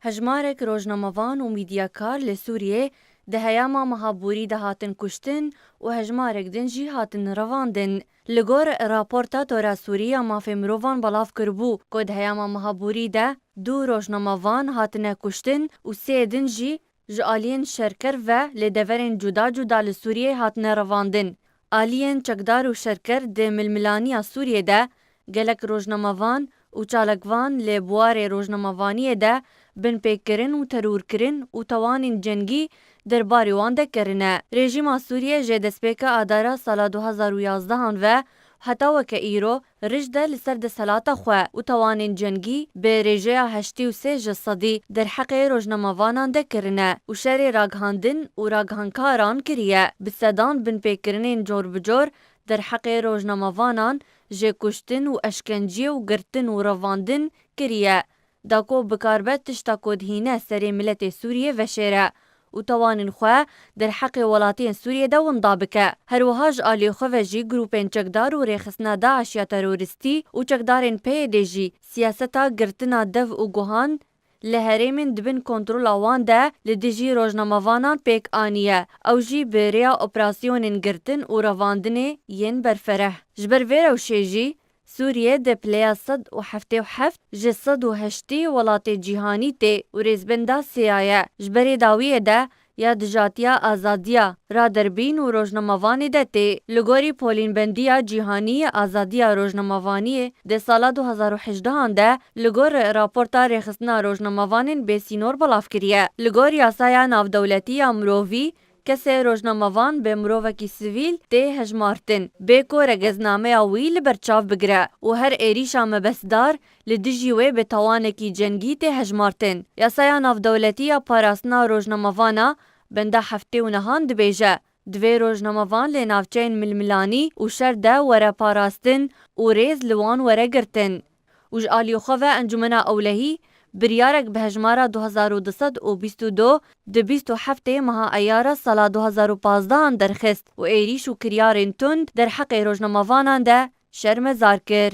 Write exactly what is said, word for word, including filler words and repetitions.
Hejmarek rojnamevan û mîdyakar li Sûriyê di heyama meha borî de hatin kuştin û hejmarek din jî hatin revandin. Li gor raporta Tora Sûrî ya Mafê Mirovan belav kiribû ku di heyama meha borî de du rojnamevan hatine kuştin û sê din jî ji aliyên şerker ve li deverên cuda cuda li Sûriyeyê hatine revandin. Aliyên çekdar û şerker di milmilaniya Sûriyê de gelek rojnamevan û çalakvan li buwarê rojnamevaniyê de binpêkirin û terorkirin û tawanên cengî derbarê wan de kirine. Rejîma Sûriyê ji destpêka Adara sala du hazar û yazdehan ve heta weke îro rij de li ser desthilata xwe û tawanên cengî bi rêjeya heştê û sê ji sedî derheqê rojnamevanan de kirine û şerê ragihandin û ragihankaran kiriye. Bi sedan binpêkirinên cor bi cor derheqê rojnamevanan jê kuştin û eşkenciyê û girtin û revandin kiriye. Da ku bikaribe tişta ku dihîne serê miletê Sûriyê veşêre û tawanên xwe derheqê welatiyên Sûriyê de winda bike. Her wiha ji aliyê xwe ve jî grûpên çekdar û rêxistina DAIŞ ya terorîstî û çekdarên P Y D'ê jî siyaseta girtina dev û guhan li herêmên di bin kontrola wan de li dijî rojnamevanan pêk aniye. Ew jî bi rêya operasyonên girtin û revandinê yên berfereh. Ji ber vê rewşê jî, Sûriye di pileya sed û heftê û heft ji sed û heştê welatê cîhanî tê û rêzbenda sêya ye. Ji berê dawiyê de ya dijatiya azadiya raderbîn û rojnamevanê de tê. Li gorî polînbendiya cîhanî ya azadiya rojnamevaniyê di sala du hazar û hejdehan de li gor raporta rêxistina rojnamevanên bêsînor belav kiriye. Li gor yasaya navdewletî ya mirovî, kesê rojnamevan bi mirovekî sivîl tê hejmartin, bê ku regeznameya wî li ber çav bigire û her êrîşa mebestdar li dijî wê bi tawanekî cengî tê hejmartin. Yasaya navdewletî ya parastina rojnamevana benda heftê û nehan dibêje, divê rojnamevan li navçeyên milmilanî û şer de were parastin û rêz li wan were girtin. Û ji aliyê xwe ve Encûmena Ewlehî biryarek bi hejmara du hezar û du sed û bîst û du di bîst û heftê meha Eyara sala du hezar û pazdehan derxist û êrîş û kiryarên tund derheqê rojnamevanan de şermezar kir.